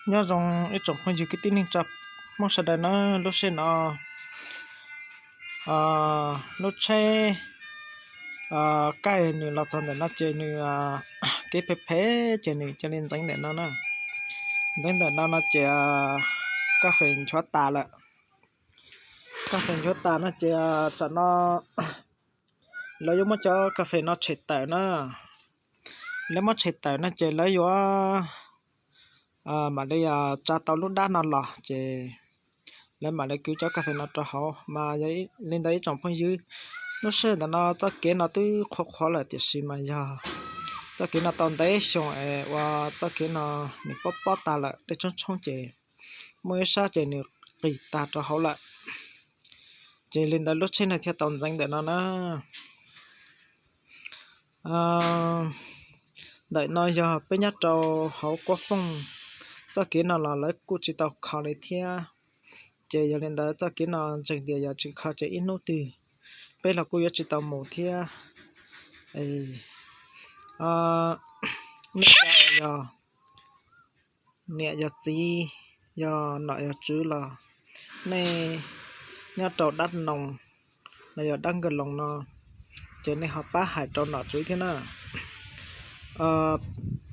Nyob zoo ib tsoom phooj ywg kwv tij neej tsa Hmoob sawv daws na, lub sij hawm no lub tsheb kaij nws los txog ntawm no ces nws kev phem phem ces nws cia li ntxeev ntawm no na. Ntxeev ntawm no no ces kas fes nchuav tas lawm. Kas fes nchuav tas no ces tsam no lawv yuav muab cov kas fes no tshem tawm na. Lawv muab tshem tawm no ces lawv yuav mam li tsa tau lub dab no los ces lawv mam li kwv cov kas fes no rau hauv mas. Li ntawd ib tsoom phooj ywg, lub sij hawm ntawm no txoj kev no twb qhuav qhuav lawm tiam sis mas yog txoj kev no tau ntev xyoo es ua txoj kev no nws pob pob tas lawm, dej tshoob tshoob ces muaj ib sab ces nws qis tag rau hauv lawm. Ces li ntawd lub tsheb no thiaj tau ntxeev ntawm no na. Ntawm no yog peb nyob rau hauv Kuab Fooj, txoj kev no los lawv kuj tsis tau kho li thiab. Ces yog li ntawd txoj kev no ntseeg tias yog tsis kho ces ib hnub twg peb los kuj yuav tsis tau mus thiab. Nej cov yog niam yog txiv, yog nom yog tswv los nej nyob rau dab noog los yog dab nkawg loos no ces nej ho pab hais rau nom tswv thiab na.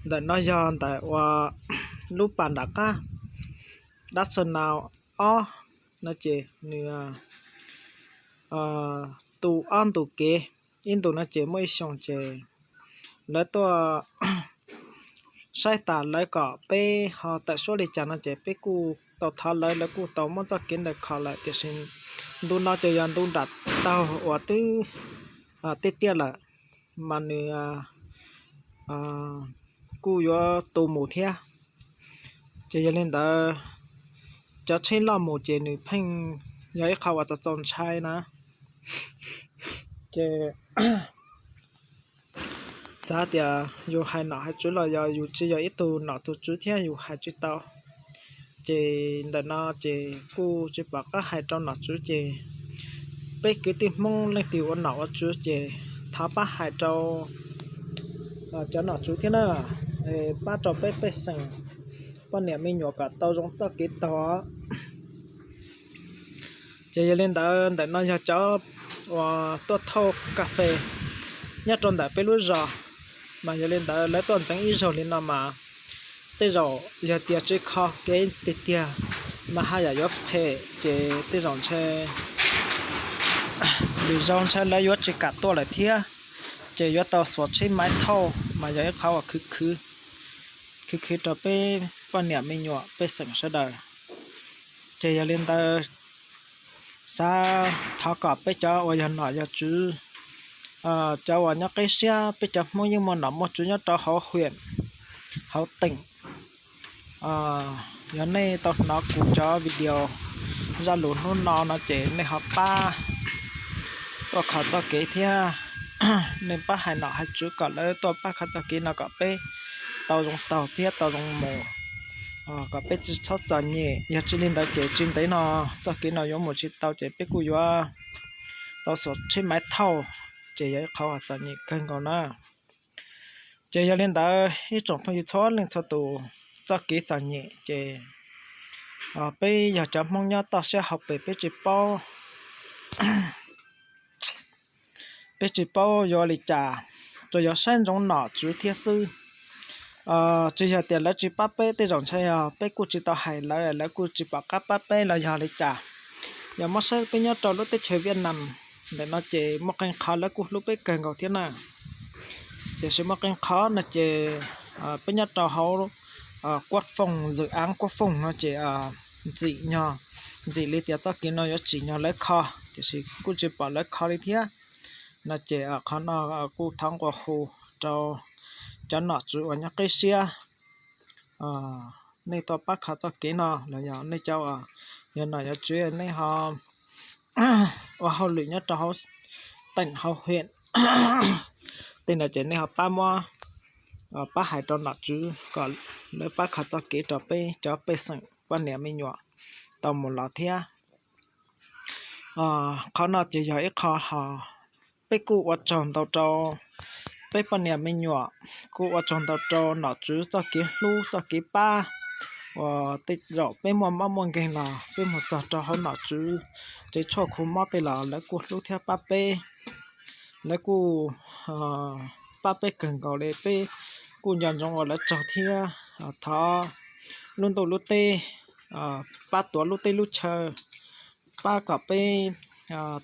Ntawm no yog ntawm uas lub pas nram qab, dab txog na ob no ces nws tu ob ntu kev, ib ntu no ces muaj ib xyoo ces lawv tuaj saib tas lawv kom peb ho tawm suab li cas no ces peb kuj tau thov lawv, lawv kuj tau muab txoj kev ntawd kho lawm tiam sis ntu no ces yog ntu nram taug uas twb tiaj tiaj lawm mas nws kuj yuav tu mus thiab. Ces yog li ntawd cov tsheb loj mus ces nws pheej yog ib qho uas txaus txaus ntshai na. Ces xav tias yus hais nom hais tswv los yog yus tsis yog ib tug nom tug tswv thiab yus hais tsis tau. Ces ntawm no ces kuj tsis pom qab hais rau nom tswv ces peb kwv tij Hmoob leej twg ua nom ua tswv ces thov pab hais rau cov nom tswv thiab na, pab rau peb pej xeem poj niam me nyuam kom tau zoo txoj kev taug. Ces yog li ntawd ntawm no yog cov uas tuaj thauj kas fes nyob rau ntawm peb lub zos, mas yog li ntawd lawv tuaj ntxeev ib zaug li no mas tej zaum yog tias tsis kho kev tiag tiag mas haj yam yuav phem ces tej zaum ntshe lwm zaus ntshe lawv yuav tsis kam tuaj lawm thiab. Ces yuav tau xuas tsheb maiv thauj mas yog ib qhov uas khwv khwv, khwv khwv rau peb poj niam me nyuam pej xeem sawv daws. Ces yog li ntawd xav thov kom peb cov uas yog nom yog tswv, cov uas nyob qib siab, peb cov Hmoob yeej muaj nom muaj tswv nyob rau hauv huyện, hauv tỉnh. Yog nej tau hnov kuv cov video zaj lus hnub no no ces nej ho pab tuaj kho txoj kev thiab. Nej pab hais nom hais tswv kom lawv tuaj pab kho txoj kev no kom peb tau zoo taug thiab tau zoo mus, kom peb tsis txhob txom nyem. Yog tsis li ntawd ces tsis ntev no txoj kev no yuav mus tsis tau ces peb kuj yuav tau xuas tsheb maiv thauj, ces yog ib qhov uas txom nyem kawg nkaus na. Ces yog li ntawd ib tsoom phooj ywg txhua leej txhua tus, txoj kev txom nyem ces peb yog cov Hmoob nyob toj siab hauv pes peb tsis paub, peb tsis paub yuav li cas, tsuas yog saib ntsoov nom tswv thiab xwb. Tsis yog tias lawv tsis pab peb, tej zaum ntshe yog peb kuj tsis tau hais lawv, lawv kuj tsis pom qab pab peb los yog li cas. Yog muab saib peb nyob rau lub teb chaws Viaj Nam ntawm no ces muaj qee qhov lawv kuj hlub peb kawg nkaus thiab na. Tiam sis muaj qee qhov no ces peb nyob rau hauv Kuab Fooj, dự án Kuab Fooj no ces ntxim nyog, ntxim li tias txoj kev no yuav tsim nyog lawv kho, tiam sis kuj tsis pom lawv kho li thiab. No ces qhov no kuj thov nqua hu rau cov nom tswv uas nyob qib siab, nej tuaj pab kho txoj kev no los yog nej cov uas yog nom yog tswv nej ho ua hauj lwm nyob rau hauv tỉnh hauv huyện, tej no ces nej ho pab muab, pab hais rau nom tswv kom lawv pab kho txoj kev rau peb cov pej xeem poj niam me nyuam tau mus los thiab. Qhov no ces yog ib qho ho peb kuj ua tsaug ntau rau peb poj niam me nyuam, kuj ua tsaug ntau rau nom tswv txoj kev hlub txoj kev pab, uas tej zaum peb muaj mob muaj nkeeg los peb mus txog rau hauv nom tswv tsev tshuaj khu mob tej los lawv kuj hlub thiab pab peb. Lawv kuj pab peb kawg nkaus li, peb kuj nco ntsoov ua lawv tsaug thiab. Thov lub ntuj lub teb pab tuav lub teb lub chaw, pab kom peb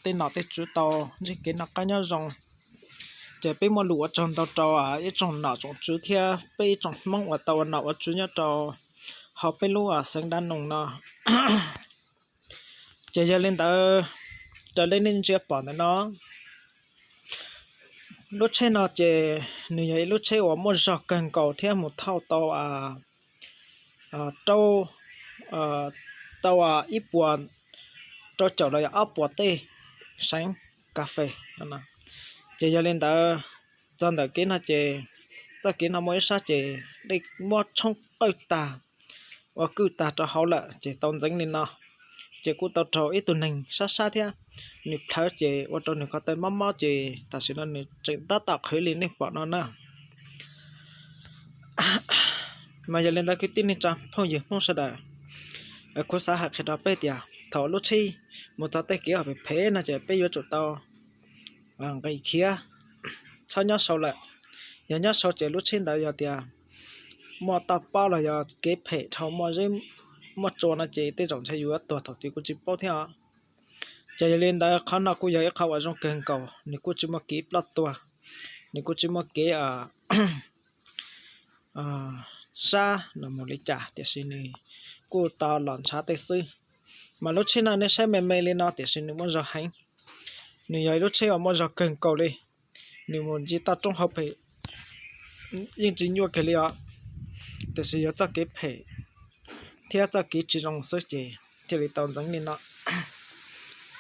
tej nom tej tswv tau ntsib kev noj qab nyob zoo. Ces peb muaj lus ua tsaug ntau rau ib tsoom nom tsoom tswv thiab peb ib tsoom Hmoob uas tau ua nom ua tswv nyob rau hauv peb lub xeev Dab Noog no. Ces yog li ntawd, raws li nej ntsia pom ntawm no, lub tsheb no ces nws yog ib lub tsheb uas muaj zog kawg nkaus thiab mus thauj tau rau, tau ib puas rau caum los yog ob puas tej seev kas fes no. Ces yog li ntawd, txog ntawm kev no ces txoj kev no muaj ib sab ces dej muab tshoob qawj tag ua kwj tag rau hauv lawm ces tau ntxeev li no. Ces kuj tau raug ib tug neeg sab sab thiab, nws plhawv ces ua rau nws ko taw mob mob ces tam sim no nws tseem tab tom qhwv li nej pom no na. Mas yog li ntawd kwv tij neej tsa phooj ywg Hmoob sawv daws, kuv xav hais qhia rau peb tias thaum lub tsheb mus txog tej kev uas phem phem no ces peb yuav tsum tau nqis khiav, txhob nyob sau lawm. Yog nyob sau ces lub tsheb ntawd yog tias muaj toj pob los yog kev phem dhau muaj zeb muaj tsua no ces tej zaum ntshe yuav tuag thaum twg kuj tsis paub thiab os. Ces yog li ntawd qhov no kuj yog ib qhov uas zoo kawg nkaus, nws kuj tsis muaj kev ploj tuag, nws kuj tsis muaj kev sab los mus li cas, tiam sis nws kuj tau los ntshav tej xwb. Mas lub tsheb no nej saib me me li no tiam sis nws muaj zog heev. Nws yog ib lub tsheb uas muaj zog kawg nkaus li. Nws mus ncig toj roob hauv pem yeej tsis nyuaj kiag li os, tiam sis yog txoj kev phem thiab txoj kev tsis zoo xwb ces thiaj li tau ntxeev li no.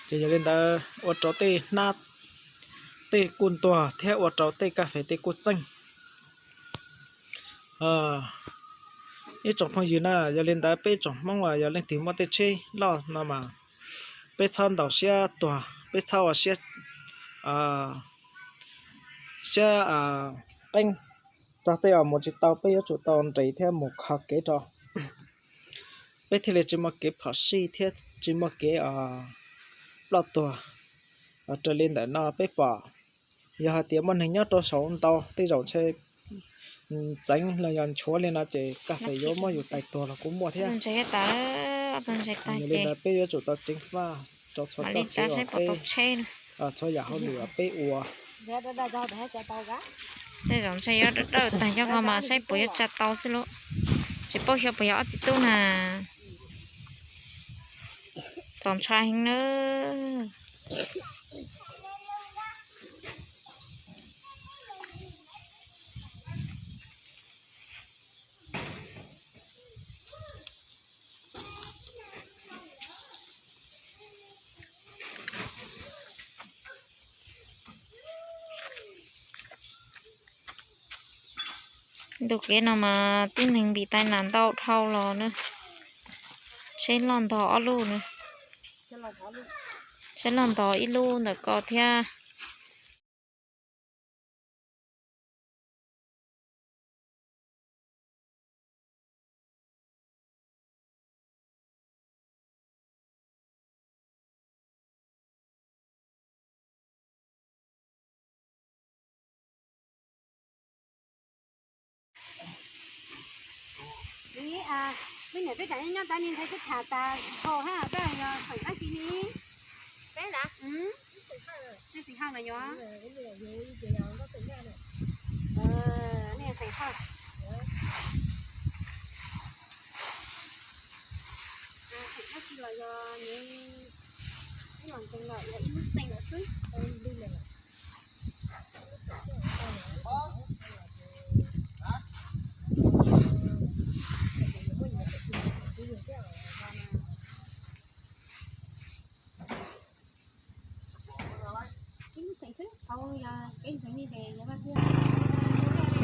Ces yog li ntawd ua rau tej hnab tej kuj ntuag thiab ua rau tej kas fes tej kuj txeej. Ib tsoom phooj ywg na, yog li ntawd peb tsoom Hmoob uas yog leej twg muaj tej tsheb loj no mas peb txhob ntaus siab tuag, peb txhob ua siab, siab qeeb. Txog tej uas mus tsis tau peb yuav tsum tau nres thiab mus kho kev rau, peb thiaj li tsis muaj kev phom sij thiab tsis muaj kev ploj tuag. Raws li ntawm no peb pom, yog hais tias muaj neeg nyob rau saud ntau tej zaum ntshe txeev los yog nchuav li no ces kas fes yuav muab yus tais tuag los kuj muaj thiab. Yog li ntawd peb yuav tsum tau ceev faj rau txhua txoj kev uas peb, txhua yam hauj lwm uas peb ua. Tej zaum ntshe yuav dawb dawb tag nyob no mas saib puas yuav tsa tau xwb lauj. Tsis paub xyov puas yog ob txiv tub na. Txaus ntshai heev nawb. Ntu kev no mas tib neeg npis tai nas ntau dhau los na. Tsheb loj ntog ob lub na. Tsheb loj ntog ib lub ntawm ko thiab. Ib, peb niam peb txiv nyob tas ni ntshai twb tham tas haus hab, peb yog feem dab tsi ni? Peb na, nej txiv hawj los yog? Nej feem hawj. Feem dab tsi los yog nws, yog ib lub xeem lawm xwb.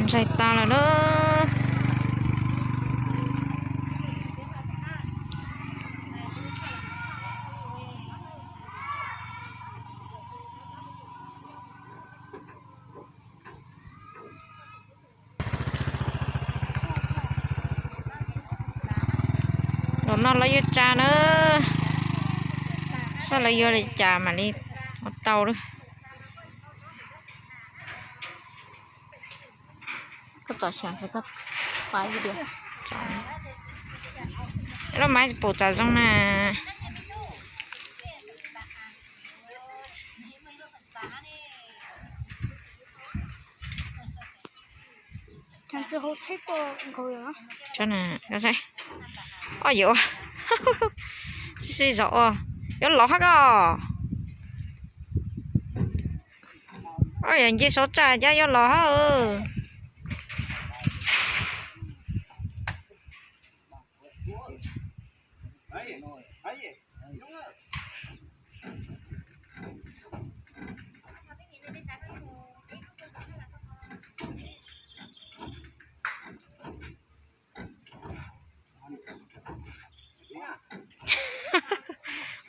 Ntshai tas lawm na. Zaum no lawv yuav tsa na, saib lawv yuav li cas mam li ua tau lawm. Koj tsom xyas, koj pab ib diam. Lub maiv pum txav zoo na. Oj yam, sib sib zog ua, yuav los hab koj. Oj yam, nce saum tsaj cab yuav los hab.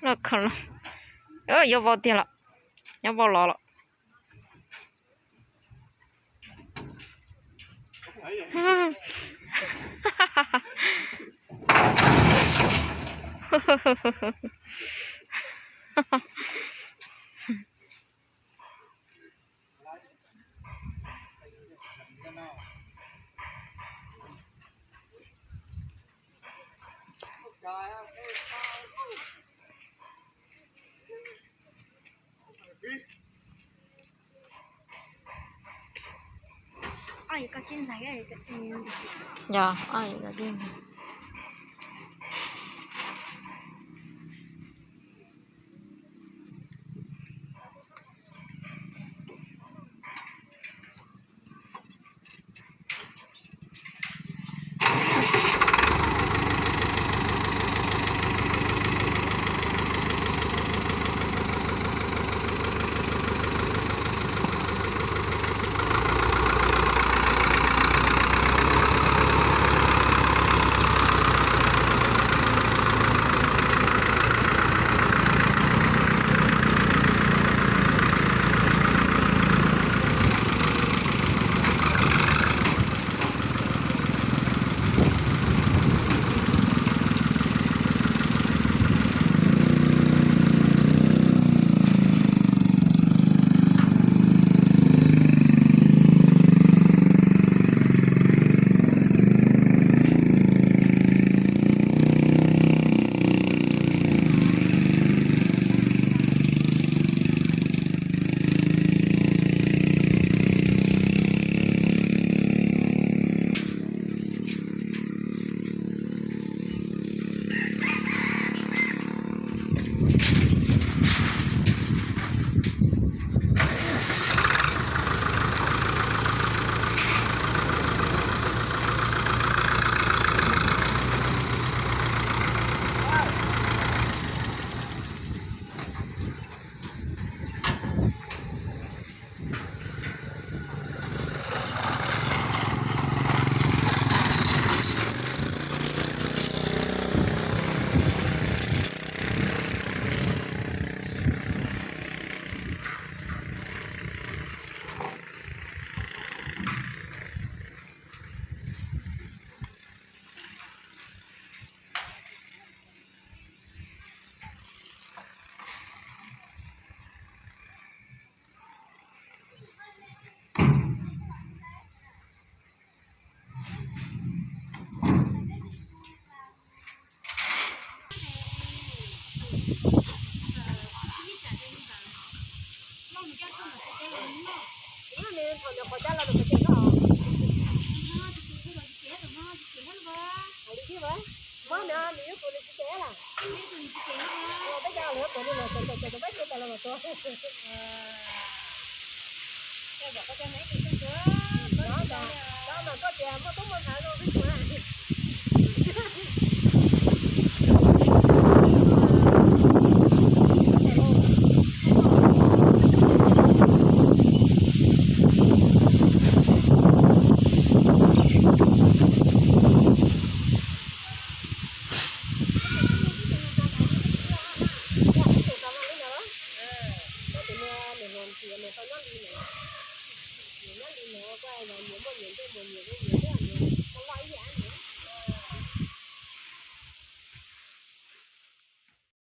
Loj kawg los, yuav vau tiag los, yuav vau los los. Yog,